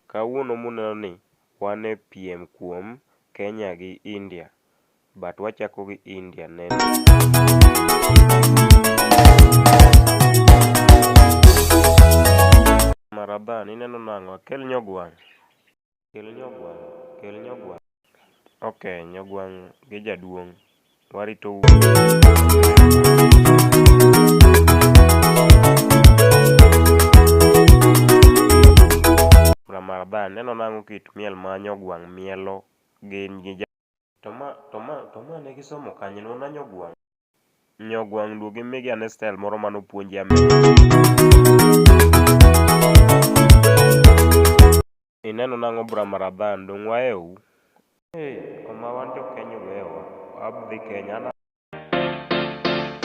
Kawuono muneno ni wan e piem kuom Kenya gi India but wachako gi India nene. Maradhan ineno nang'o akel nyogwang'? Kel nyogwang', kel nyogwang'. Ok, nyogwang' gi jaduong' waritou. Ramadhan neno nang'o kit miel ma nyogwang' mielo gin gi ja to ma to ma to ma ne gisomo kanye nona nyogwang'. Nyogwang' duogi migi ane style moro mane opuonji Amerka. Ineno nang'o bra Maradhan dong' wahewou. Hey, koma wan jo Kenya wewa. Abdhi Kenya.